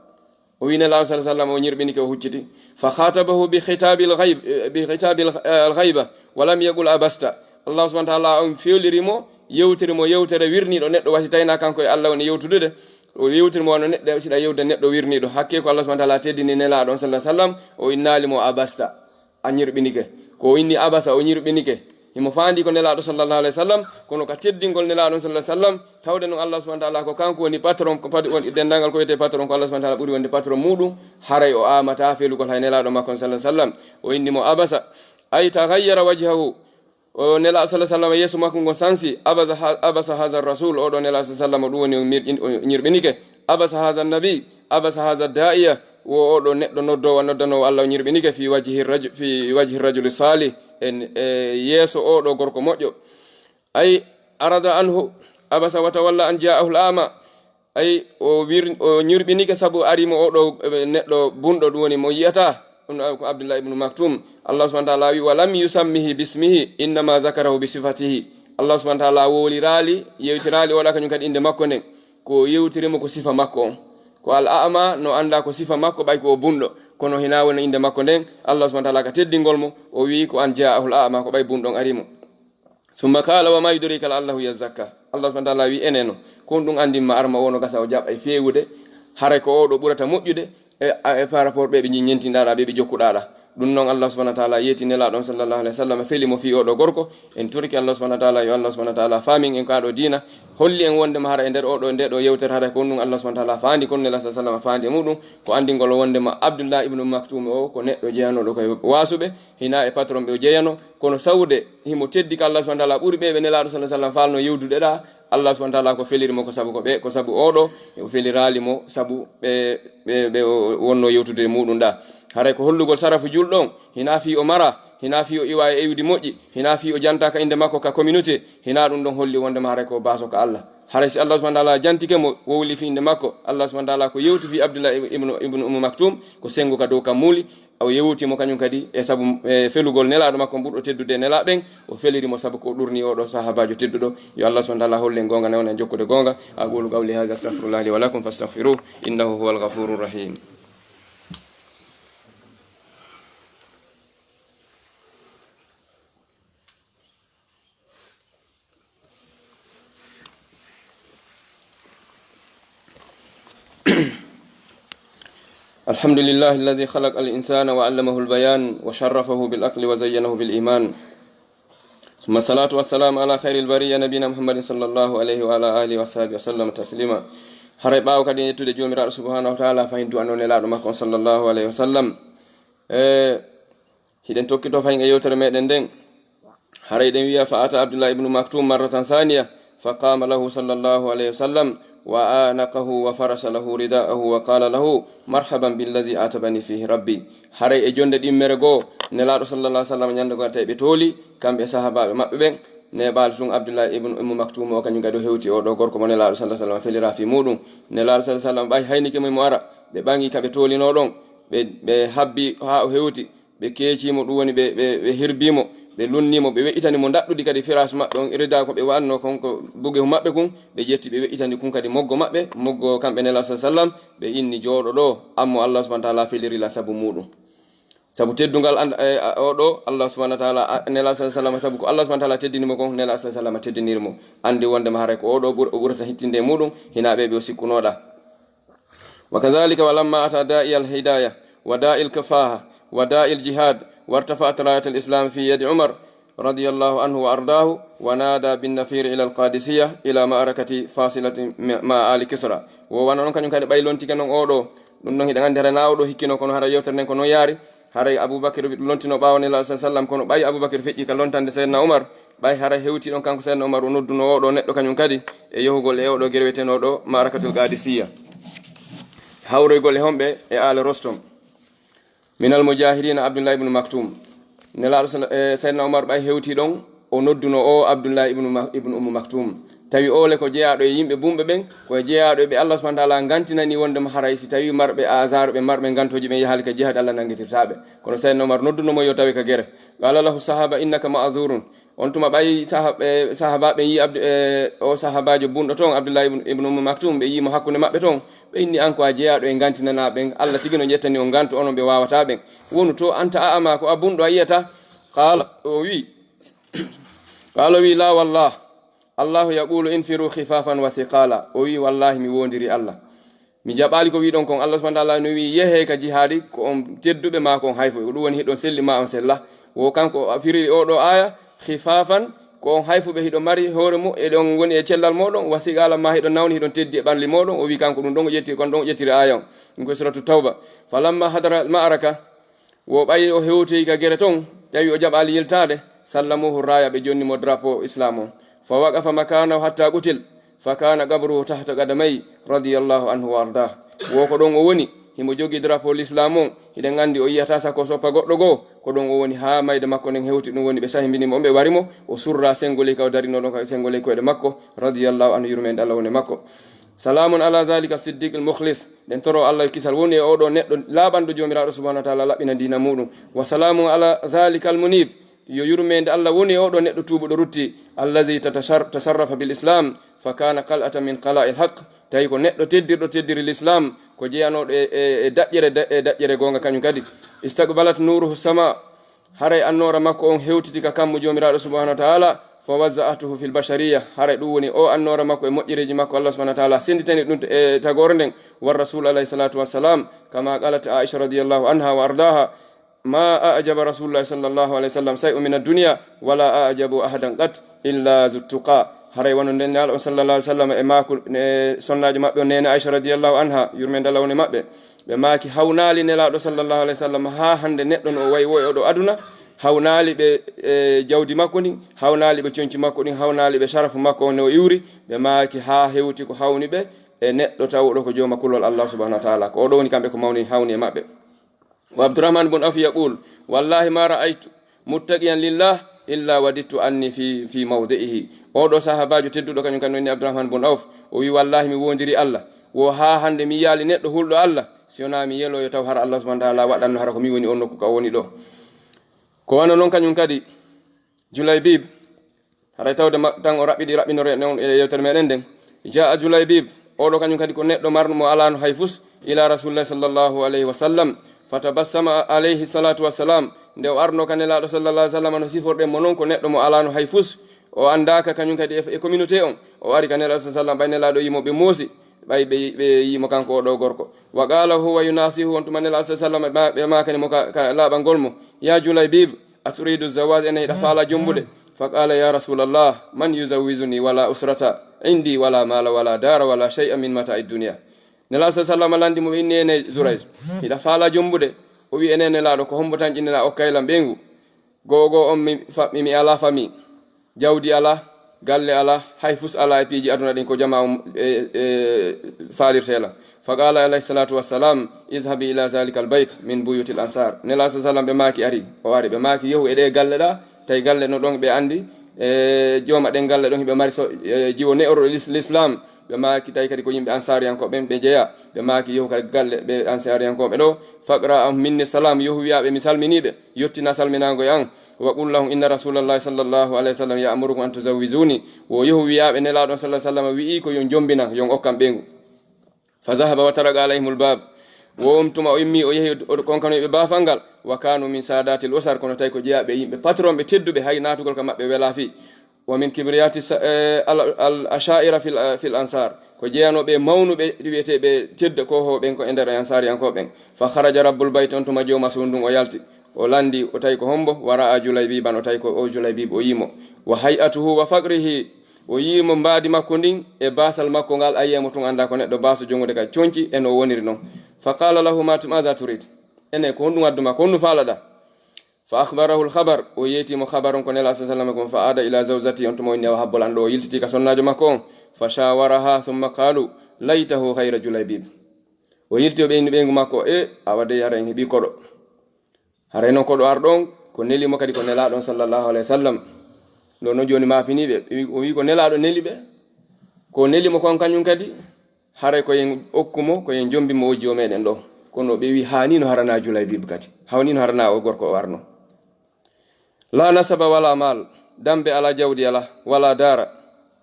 O wi Nelaaɗo sallallahu alayhi wa sallam o ñirɓinike o hucciti. Fa khatabahu bi khitabil ghaib, bi khitabil, eh, al ghaiba, wa lam yaqul abasta. Allah subhanahu wa ta'ala on fewliri mo, yewtiri mo yewtere wirniiɗo neɗɗo, wasi tawna kanko e Allah woni yewtudude. O yewtiri mo wano neɗɗo, siɗa yewde neɗɗo wirniiɗo. Hakke ko Allah subhanahu wa ta'ala teddini Nelaaɗo on sallallahu alayhi wa sallam, o innaali mo abasta. A ñirɓinike. Ko o inni abasa, o ñirɓinike. Himo faandi ko Nelaaɗo sallallahu alayhi wa sallam, kono ka teddingol Nelaaɗo sallallahu alayhi wa sallam, tawde noon Allah subhanahu wa ta'ala ko kanko woni patron, ko pat-, woni denndaangal ko wiyetee patron, ko Allah subhanahu wa ta'ala ɓuri wonde patron muuɗum, haray o aamata felugol hay Nelaaɗo makko on sallallahu alayhi wa sallam. O inni mo abasa, ay taghayyara wajhahu. O Nelaaɗo sallallahu alayhi wa sallam yeeso makko ngon sansi, abasa ha-, abasa hadha rasul, o ɗo Nelaaɗo sallallahu alayhi wa sallam, ɗum woni o mir-, o ñirɓinike. Abasa hadha nabi, abasa hadha da'iya, wo oɗo neɗɗo noddowo, noddanoowo Allah, o ñirɓinike fi wajhi raju-, fi wajhi rajuli salih, en, e yeeso oɗo gorko moƴƴo. Ay, arada anhu, abasa wa tawalla an ja'ahu al-ama. Ay, o wir-, o ñirɓinike sabu ari mo oɗo, e, neɗɗo bunɗo, ɗum woni mo yi'ata. Ɗum, e, ko Abdullah ibn Maktum. Allah subhanahu wa ta'ala wi, "Wa lam yusammihi bismihi, innama zakarahu bi sifatihi." Allah subhanahu wa ta'ala wowliraali, yewtiraali oɗa kañum kadi innde makko nden. Ko yewtiri mo ko sifa makko on. Ko al-a'ma no annda ko sifa makko, ɓay ko o bunɗo. Kono hina wona innde makko nden, Allah subhanahu wa ta'ala ka teddingol mo, o wi ko an ja'ahu al-a'ma, ko ɓay bunɗo on ari mo. Summa qala, "Wa ma yudrika la'allahu yazakka." Allah subhanahu wa ta'ala wi eneno, ko on ɗum anndin ma arma wono gasa o jaɓa e feewude, haray ko oɗo ɓurata moƴƴude e, e par rapport ɓe ɓe ñi-, ñentinɗaɗa, ɓe ɓe jokkuɗaɗa. Ɗum noon Allah subhanahu wa ta'ala yeeti Nelaaɗo on sallallahu alaihi wasallam, feli mo fii oɗo gorko. En turki Allah subhanahu wa ta'ala, yo Allah subhanahu wa ta'ala faamin en ka ɗo diina, holli en wondema hara e nder oɗo, nde ɗo yewtere hara ko on ɗum Allah subhanahu wa ta'ala faandi, kono Nelaaɗo sallallahu alaihi wasallam faandi e muɗum, ko anndingol o wondema Abdullah ibn Maktum o ko neɗɗo jeyanoɗo koye waasuɓe, hina e patron ɓe o jeyano, kono sawude himo teddi ka Allah subhanahu wa ta'ala ɓuri ɓe ɓe Nelaaɗo sallallahu alaihi wasallam faalno yewdude ɗa. Allah subhanahu wa ta'ala ko feliri mo ko sabu ko ɓe, ko sabu oɗo, o feliraali mo sabu ɓe, ɓe, ɓe o wonno yewtude e muɗum ɗa. Haray ko hollugol sarafu julɗo on, hina fii o mara, hina fii o iwa e iwdi moƴƴi, hina fii o janta ka innde makko ka communauté, hina ɗum ɗon holli wondema haray ko baaso ka Allah. Haray si Allah subhanahu wa ta'ala jantike mo, wowli fii innde makko, Allah subhanahu wa ta'ala ko yewti fii Abdullah ibn, ibn, ibn Ummu Maktum, ko sengo ka dow kammuuli, o yewti mo kañum kadi e sabu, e felugol Nelaaɗo makko ɓurɗo teddude e Nelaaɓe ɓen, o feliri mo sabu ko o ɗurni oɗo sahabaajo tedduɗo. Yo Allah subhanahu wa ta'ala hollu en goonga, newna en jokkude goonga. أقول قولي هذا أستغفر الله لي ولكم فاستغفروه إنه هو الغفور الرحيم. الحمد لله الذي خلق الإنسان وعلمه البيان وشرفه بالعقل وزينه بالإيمان. ثم الصلاة والسلام على خير البرية نبينا محمد صلى الله عليه وعلى آله وصحبه وسلم تسليما. Haray ɓaawo kadi yettude Joomiraaɗo subhanahu wa ta'ala, fahin du'ano Nelaaɗo makko on sallallahu alaihi wasallam. E, hiɗen tokkito fahin e yewtere meɗen nden. Haray ɗen wi'a, "Fa ata Abdullah ibn Maktum marratan thaniya, fa qama lahu sallallahu alaihi wasallam, wa anaqahu wa farasha lahu rida'ahu wa qala lahu, 'Marhaban billadhi atabani fihi Rabbi.'" Haray e jonde ɗimmere goo, Nelaaɗo sallallahu alaihi wasallam ñande goo tawi ɓe tooli, kamɓe e sahabaaɓe maɓɓe ɓen, neeɓaali tun Abdullah ibn Ummu Maktum o kañum kadi o hewti oɗo gorko mo Nelaaɗo sallallahu alaihi wasallam felira fii muɗum. Nelaaɗo sallallahu alaihi wasallam ɓay haynike mo mo ara, ɓe ɓangi ka ɓe toolino ɗon, ɓe, ɓe habbi haa o hewti, ɓe keeci mo, ɗum woni ɓe, ɓe, ɓe hirbi mo, ɓe lunni mo, ɓe we'itani mo ndaɗɗudi kadi firaas maɓɓe on, rida ko ɓe wa'anno kon ko bugehu maɓɓe kun, ɓe ƴetti ɓe we'itani kun kadi moggo maɓɓe, moggo kamɓe Nelaaɗo sallallahu alaihi wasallam, ɓe inni, "Jooɗo ɗo, ammo Allah subhanahu wa ta'ala feliri lan sabu muɗum." Sabu teddungal an-, e, a, oɗo, Allah subhanahu wa ta'ala, a, Nelaaɗo sallallahu alaihi wasallam, sabu ko Allah subhanahu wa ta'ala teddini mo kon, Nelaaɗo sallallahu alaihi wasallam teddiniri mo. Andi wondema haray ko oɗo ɓur-, o ɓurata hittinde e muɗum, hina ɓe ɓe o sikkunoɗa. وكذلك ولما أتى داعي الهداية وداعي الكفاحة وداعي الجهاد وارتفعت راية الإسلام في يد عمر رضي الله عنه وأرضاه ونادى بالنفير إلى القادسية إلى معركة فاصلة مع آل كسرى. Wo wano non kañum kadi ɓay lontike non oɗo, ɗum non hiɗen andi hara na oɗo hikkino, kono hara yewtere nden ko non yaari. Haray Abubakar wi-, lontino ɓaawo Nelaaɗo sallallahu alaihi wasallam, kono ɓay Abubakar feƴƴi ka lontande Seydina Umar, ɓay haray hewti ɗon kanko Seydina Umar o nodduno oɗo neɗɗo kañum kadi e yohugol e oɗo gere wiyetenoɗo Ma'rakatul Qadisiyya. Hawroygol e homɓe e aale Rostom. Minal mujahidina Abdullah ibn Maktum. Nelaaɗo sal-, e Seydina Umar ɓay hewti ɗon, o nodduno o Abdullah ibnu Ma-, ibnu Ummu Maktum. Tawi o le ko jeyaaɗo e yimɓe bumɓe ɓen, ko e jeyaaɗo e ɓe Allah subhanahu wa ta'ala ngantinani wondema haray si tawi marɓe azar ɓe marɓe ngantoji ɓen yahaali ka jihad Allah nangitirtaɓe. Kono Seydina Umar nodduno mo yo tawi ka gere. Qala lahu sahaba, "Innaka ma'zurun." On tuma ɓay saha-, e, sahabaaɓe yi Abdu-, e, o sahabaajo bunɗo ton, Abdullah ibn, ibn Ummu Maktum, ɓe yi mo hakkunde maɓɓe ton. Ɓe inni, "An ko a jeyaaɗo e ngantinanaa ɓen, Allah tigi no ƴettani on nganto, onon ɓe waawataa ɓen. Wonu to anta a ama, ko a bunɗo a yiyata?" Qaala, o wi, qaala o wi, "La wallah, Allahu yaqulu infiru khifafan wa thiqala." O wi, "Wallahi mi wondiri Allah. Mi jaɓaali ko wiɗon kon. Allah subhanahu wa ta'ala no wi, 'Yehe ka jihaadi, ko on tedduɓe ma ko on hayfuɓe.' Ko ɗum woni hiɗon selli ma on sella." Wo kanko o firiri o ɗo aya, khifafan, ko on hayfuɓe hiɗon mari hoore mu-, eɗon woni e cellal moɗon, wa thiqala ma hiɗon nawni, hiɗon teddi e ɓalli moɗon. O wi kanko ɗum ɗon o ƴetti, kon ɗon o ƴettiri aya on. Ɗum ko suratu Tawba. Falamma hadara al-ma'raka, wo ɓayi o hewtoyi ka gere ton, tawi o jaɓaali yiltaade, sallamuhu raya, ɓe jonni mo drapeau islam o. Fa waqafa makanahu hatta qutil, fa kana qabruhu tahta qadamay, radiyallahu anhu wa ardah. Wo ko ɗon o woni, himo jogii drapeau l'islam on, hiɗen anndi o yiyata sako soppa goɗɗo goo, ko ɗon o woni haa mayde makko nden hewti, ɗum woni ɓe sahimbini mo, ɓe wari mo, o surra senngo ley ka o darino ɗon, ka senngo ley koyɗe makko, radiyallahu anhu, yurmeende Allah woni e makko. Salamun ala zalika siddiq al mukhlis, ɗen toro Allah yo kisal woni e oɗo neɗɗo laaɓanɗo Joomiraaɗo subhanahu wa taala, laɓɓina diina muɗum. Wa salamun ala zalika al munib, yo yurmeende Allah woni e oɗo neɗɗo tuubuɗo rutti, allazi tatashar-, tasharrafa bil islam, fa kana qal'atan min qala'il haqq, tawi ko neɗɗo teddirɗo teddiri l'islam, ko jeyanooɗo e, e, e daƴƴere, e daƴƴere goonga kañum kadi. Istaqbalat nuruhu sama, haray annoora makko on hewtiti ka kammu Joomiraaɗo subhanahu wa taala, fa wazza'atuhu fil bashariya, haray ɗum woni o annoora makko e moƴƴereeji makko, Allah subhanahu wa taala senditani ɗum e tagoore nden, war rasul alayhi salatu wassalam, kama qalat Aisha radiyallahu anha wa ardaha, ma a'jaba rasulullahi sallallahu alayhi wasallam shay'un min ad-dunya, wala a'jabu ahadan qat illa zu tuqa. Haray wano nden Nelaɗo on sallallahu alayhi wasallam e maaku, e sonnaajo maɓɓe on, neene Aisha radiyallahu anha, yurmeende Allah woni maɓɓe, ɓe maaki hawnaali Nelaɗo sallallahu alayhi wasallam haa hannde neɗɗo no o wayi wo e oɗo aduna, hawnaali ɓe e jawdi makko ndin, hawnaali ɓe conci makko ɗin, hawnaali ɓe sharafu makko on no o iwri, ɓe maaki haa hewti ko hawni ɓe e neɗɗo tawuɗo ko jooma kulol Allah subhanahu wa taala. Ko oɗo woni kamɓe ko mawni hawni e maɓɓe. Wa Abdurrahman bun Awf yaqul, wallahi ma ra'aytu muttaqiyan lillah illa wadittu anni fi, fi mawdi'ihi. Oɗo sahabaajo tedduɗo kañum kan woni Abdurrahman bun Awf. O wi, wallahi mi wondiri Allah. Wo haa hannde mi yiyaali neɗɗo hulɗo Allah, si wonaa mi yelo yo taw hara Allah subhanahu wa taala waɗanno hara ko mi woni on nokku ka o woni ɗo. Ko wano non kañum kadi, Julaybib, haray tawde ma-, tan o raɓɓiɗi raɓɓinore on e yewtere meɗen nden. Jaa Julaybib, oɗo kañum kadi ko neɗɗo marɗo mo alaano hay fus, ila Rasulillah sallallahu alayhi wa sallam, fatabassama alayhi salatu wassalam, nde o arno ka Nelaɗo sallallahu alayhi wa sallam, no siforɗen mo non ko neɗɗo mo alaano hay fus, o andaaka kañum kadi e, e communauté on, o ari ka Nelaɗo sallallahu alayhi wa sallam, ɓay Nelaɗo yimo ɓe moosi, ɓay ɓe, ɓe yimo kanko oɗo gorko. Wa qala huwa yunasihu, on tuma Nelaɗo sallallahu alayhi wa sallam, ɓe ma-, ɓe maakani mo ka, ka laaɓangol mo, ya Julaybib, aturidu zawaj, ene hiɗa faala jombude? Fa qala, ya rasulallah, man yuzawwijuni wala usrata indi wala mala wala dara wala shay'an min mata'i dunya. Nelaɗo sa sallam landi mo, inni ene Zurayj, hiɗa faala jombude? O wi ene Nelaɗo, ko hombo tan ƴinneɗa okkaylam ɓeyngu? Go'o go'o on mi fa-, mi, mi ala fami, jawdi ala, galle ala, hay fus ala e piiji aduna ɗin ko jama on e, e faalirtela. Fa qala alayhi salatu wassalam, izhabi ila zalika albayt min buyuti al ansar. Nela sa sallam ɓe maaki ari, o ari, ɓe maaki yehu e ɗe galle ɗa, tawi galle no ɗon ɓe andi, e jooma ɗen galle ɗon hiɓe mari so, e jiwo ne'oro lis-, l'islam. Ɓe maaki tawi kadi ko yimɓe ansariyankoɓe ɓen ɓe jeya. Ɓe maaki yehu kadi galle ɓe ansariyankoɓe ɗo. Faqra ahum minni salam, yehu wiyaɓe mi salminiɓe, yottina salminago e an. Wa qul lahum inna rasulallahi sallallahu alayhi wa sallam ya'murukum an tuzawwijuni. Wo yehu wiyaɓe Nelaɗo sallallahu alayhi wa sallam wi'i ko yon jombinan, yon okkan ɓeyngu. Fa dhahaba wa taraka alayhimul bab. Wo on tuma o immi o yehi o konkanoyɓe baafal ngal. Wa kanu min sadatil usar, kono tawi ko jeyaɓe yimɓe patron ɓe tedduɓe, hay natugol ka maɓɓe wela fi. Wa min kibriyati sa-, eh, al, al ashaira fil, fil ansar. Ko jeyanoɓe mawnuɓe wi'eteɓe tedda ko ho ɓen ko e nder ansariyankoɓe ɓen. Fa kharaja rabbul bayt, on tuma jooma suudu ndun o yalti. O landi, o tawi ko hombo? Wa ra'a Julaybiban, o tawi ko o Julaybib, o yimo. Wa hay'atuhu wa faqrihi, o yimo mbaadi makko ndin e baasal makko ngal, a yiyamo tun anda ko neɗɗo baaso jongude ka conci e no o woniri non. Fa qala lahu ma tu-, madha turid? Ene, ko honɗum adduma? Ko honɗum faalaɗa? Fa akhbarahu al khabar, o yeeti mo khabar on ko Nela sa sallam kon. Fa ada ila zawjati, on tuma o inni awa habbol an ɗo, o yiltiti ka sonnaajo makko on. Fa shawaraha thumma qalu, laytahu ghayra Julaybib. O yilti o ɓeyni ɓeyngu makko, e awa dey hara en heɓi koɗo. Haray non koɗo arɗo on, ko neli mo kadi ko Nelaɗo on sallallahu alayhi wa sallam. Ɗo non jooni maapiniɓe, o wi ko Nelaɗo neli ɓe. Ko neli mo kon kañum kadi, haray ko yen okku mo, ko yen jombi mo o jiwo meɗen ɗo. Kono ɓe wi hanino harana Julaybib kadi. Hawnino harana o gorko o arno. La nasaba wala mal, dambe ala, jawdi ala, wala dara.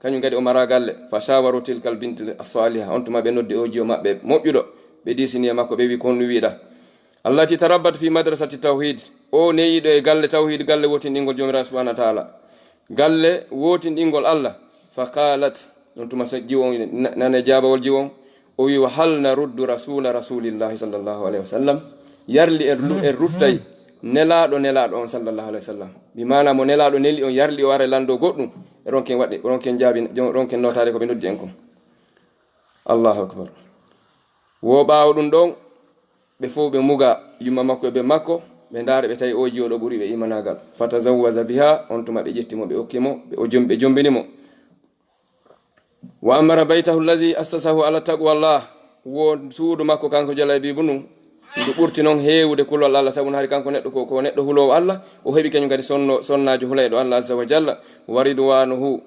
Kañum kadi o mara galle. Fa shawaru tilkal bint as-saliha. On tuma ɓe noddi o jiwo maɓɓe moƴƴuɗo. Ɓe diisini e makko, ɓe wi, ko honɗum wiɗa? Allati tarabbat fi madrasati tawhid. O neyiɗo e galle tawhid, galle wotinɗingol Joomiraaɗo subhanahu wa taala. Galle wotinɗingol Allah. Fa qalat, on tuma so jiwo on, na-, nane jaabawol jiwo on. O wi, wa hal naruddu rasula rasulillahi sallallahu alayhi wa sallam? Yarli en lu-, en ruttay Nelaɗo, Nelaɗo on sallallahu alayhi wa sallam. Bi maana mo Nelaɗo neli on, yarli o ara lando goɗɗum. Ronken waɗde, ronken jaabi, ronken notaade ko ɓe noddi en kon. Allahu akbar. Wo ɓaawo ɗum ɗon, ɓe fof ɓe muga, yumma makko e ben makko, ɓe ndaara, ɓe tawi o jiwo ɗo ɓuri ɓe imanagal. Fatazawwaja biha, on tuma ɓe ƴetti mo, ɓe okki mo, ɓe, o jom-, ɓe jombini mo. Wa amara baytahu alladhi assasahu ala taqwallah. wo suudu makko kanko Julaybiibu ndun, ndu ɓurti non heewude kulol Allah, sabu no hari kanko neɗɗo ko, ko neɗɗo huloowo Allah, o heɓi kañum kadi sonno, sonnaajo hulayɗo Allah azza wa jalla, wa ridwanuhu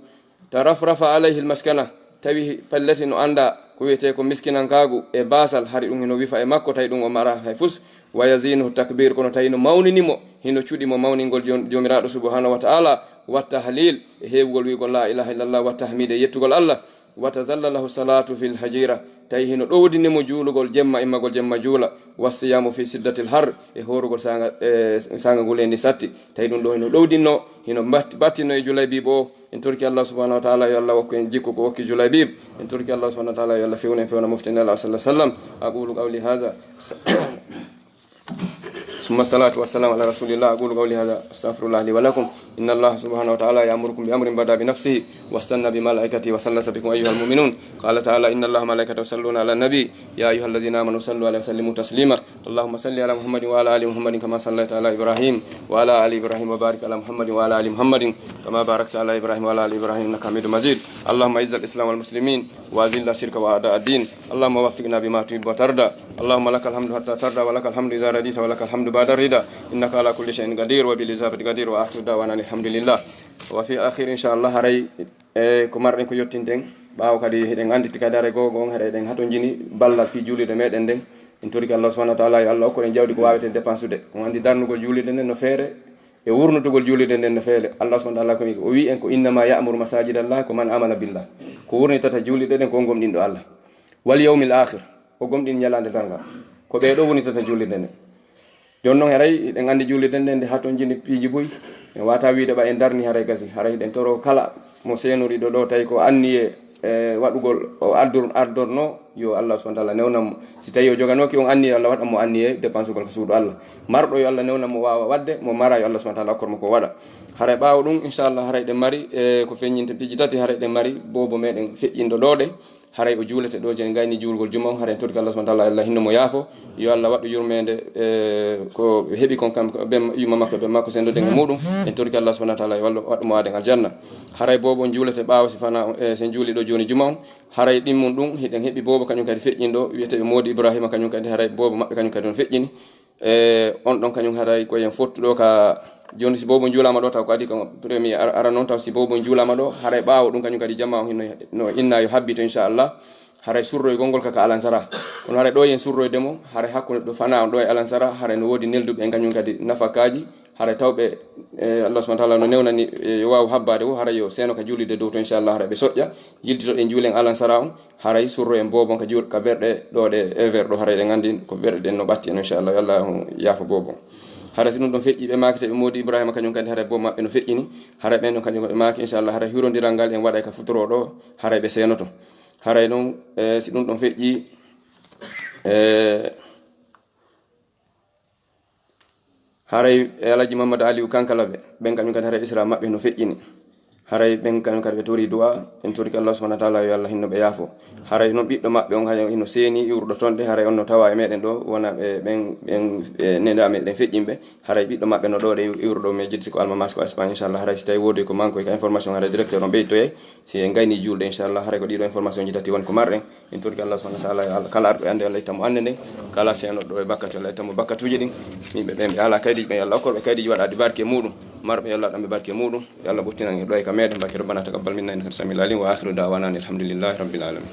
tarafrafa alayhi almaskana, tawi pelleti no annda ko wiyetee ko miskinankaagu e baasal, hari ɗum hino wifa e makko, tawi ɗum o mara hay fus, wa yazinuhu takbir, kono tawi no mawnini mo, hino cuɗi mo mawningol Joom-, Joomiraaɗo subhanahu wa ta'ala, wa tahlil, e heewugol wi'ugol la ilaha illallah, wa tahmid, e yettugol Allah, wa tazalla lahu salatu fil hajira, tawi hino ɗowdini mo juulugol jemma, immagol jemma juula, wa siyamu fi siddatil har, e hoorugol saanga, e saanga nguleendi satti, tawi ɗum ɗo hino ɗowdinno, hino bat-, battinno e Julaybiibu o. En torki Allah subhanahu wa ta'ala, yo Allah wokku en jikku ko wokki Julaybiib. En torki Allah subhanahu wa ta'ala, yo Allah fewnu en, fewna mofte Nelaaɗo sallallahu alaihi wasallam. أقول قولي هذا. ثم الصلاة والسلام على رسول الله. أقول قولي هذا، أستغفر الله لي ولكم. إن الله سبحانه وتعالى يأمركم بأمر بدأ بنفسه واستنى بملائكته وثلث بكم أيها المؤمنون. قال تعالى: إن الله وملائكته يصلون على النبي، يا أيها الذين آمنوا صلوا عليه وسلموا تسليما. اللهم صل على محمد وعلى آل محمد كما صليت على إبراهيم وعلى آل إبراهيم، وبارك على محمد وعلى آل محمد كما باركت على إبراهيم وعلى آل إبراهيم إنك حميد مجيد. اللهم أعز الإسلام والمسلمين وأذل الشرك وأعداء الدين. اللهم وفقنا بما تحب وترضى. اللهم لك الحمد حتى ترضى، ولك الحمد إذا رضيت، ولك الحمد بعد الرضا، إنك على كل شيء قدير وبالإجابة جدير. وآخر دعوانا أن الحمد لله. وفي الأخير إن شاء الله، haray, e, ko marɗen ko yottinten, ɓaawo kadi hiɗen annditi kadi haray goonga on, haray eɗen hatonjini ballal fii juulirde meɗen nden. En torike Allah subhanahu wa ta'ala, yo Allah okku en jawdi ko waaweten dépensude. On anndi darnugol juulirde nden no feere, e wurnutugol juulirde nden no feere. Allah subhanahu wa ta'ala ko o wi'i en ko: إنما يعمر مساجد الله من آمن بالله. Ko wurnitata juulirɗe ɗen ko on gomɗinɗo Allah, واليوم الآخر, o gomɗini ñalaande darngal. Ko ɓee ɗoo wurnitata juulirɗe ɗen. Jooni non, haray hiɗen anndi juulirde nden nde hatonjini piiji buy. En waawataa wiide ɓay en darni haray gasi. Haray hiɗen toro kala mo seenoriiɗo ɗoo, tawi ko anniyee, e, waɗugol o addur-, ardornoo, yo Allah subhanahu wa ta'ala newnan mo. Si tawi o joganooki on anniyee, yo Allah waɗan mo anniyee dépensugol ka suudu Allah. Marɗo, yo Allah newnan mo waawa waɗde, mo maraa, yo Allah subhanahu wa ta'ala okkor mo ko waɗa. Haray ɓaawo ɗum, inchallah, haray eɗen mari, e, ko feññinta piiji tati, haray eɗen mari boobo meɗen feƴƴinɗo ɗoo ɗe. Haray o juulete ɗoo, je en gayni juulgol juma on, haray en torike Allah subhanahu wa ta'ala, Allah hinno mo yaafo. Yo Allah waɗu yurmeende, e, ko heɓi kon kam, ben, yumma makko, ben makko, senndoɗen e muɗum. En torike Allah subhanahu wa ta'ala, yo Allah waɗu mo aaden aljanna. Haray boobo on juulete ɓaawo si fana, e, si en juuli ɗoo jooni juma on. Haray ɗimmun ɗum, hiɗen heɓi boobo kañum kadi feƴƴinɗo, wiyeteeɓe Moodi Ibrahima, kañum kadi haray boobo maɓɓe kañum kadi on feƴƴini. E, on ɗon kañum haray ko en fottuɗo ka, jooni si boobo juulaama ɗoo, taw ko adi ko premier ar-, ara noon, taw si boobo juulaama ɗoo, haray ɓaawo ɗum kañum kadi jama on hinno, no inna yo habbito, inchallah. Haray surroygol ngol ka, ka Alansara. Kono haray ɗoo yen surroyde mo, haray hakkunde ɗo fana on ɗoo e Alansara, haray no woodi nelduɓe en kañum kadi nafakaaji, haray tawɓe, e, Allah subhanahu wa ta'ala no newnani, e, yo waawu habbaade wo, haray yo seeno ka juulirde dow to, inchallah, haray ɓe soƴƴa, yiltitoɗen juulen Alansara on, haray surroyen boobo on ka juul-, ka berɗe ɗoo ɗe, e, ver ɗo, haray ɗen anndi ko berɗe ɗen no ɓatti en, inchallah, yo Allah yaafo boobo on. Haray si ɗum ɗon feƴƴi, ɓe maaki, tawi ɓe Moodi Ibrahima kañum kadi, haray boobo maɓɓe no feƴƴini, haray ɓen ɗon kañum ɓe maaki, inchallah, haray hirondiral ngal en waɗay ka futuro ɗo, haray ɓe seenoto. Haray ɗum, e, si ɗum ɗon feƴƴi, e, haray e Alhaji Mamadou Aliou Kankalabe, ɓen kañum kadi haray isra maɓɓe no feƴƴini. Haray ɓen kañum kadi ɓe tori du'a, en torike Allah subhanahu wa ta'ala yo Allah hinno ɓe yaafo. Haray non ɓiɗɗo maɓɓe on haray hino seeni iwruɗo ton de, haray on no tawa e meɗen ɗo, wona ɓe ɓen, ɓen, e neda meɗen feƴƴinɓe. Haray ɓiɗɗo maɓɓe no ɗo de iwruɗo, mi yejjiti ko Alma Masko Espagne, inchallah. Haray si tawi woodi ko manque ka information, haray directeur on ɓeytoye, si en gayni julde, inchallah. Haray ko ɗiɗo information ji tati woni ko marɗen. En torike Allah subhanahu wa ta'ala, yo Allah, kala arɗo e annde, yo Allah ittan mo annde nden. Kala seenoɗo e bakkatu, yo Allah ittan mo bakkatuuji ɗin. Yimɓe ɓen ɓe alaa kaydiiji ɓen, yo Allah okkorɓe kaydiiji waɗaaɗi barke e muɗum. Marɓe, yo Allah waɗanɓe barke e muɗum. Yo Allah ɓuttinan en ɗo e ka meɗen, barke Rabbana taqabbal minna innaka antas samiul alim. Wa akhiru da'wana anil hamdulillahi rabbil alamin.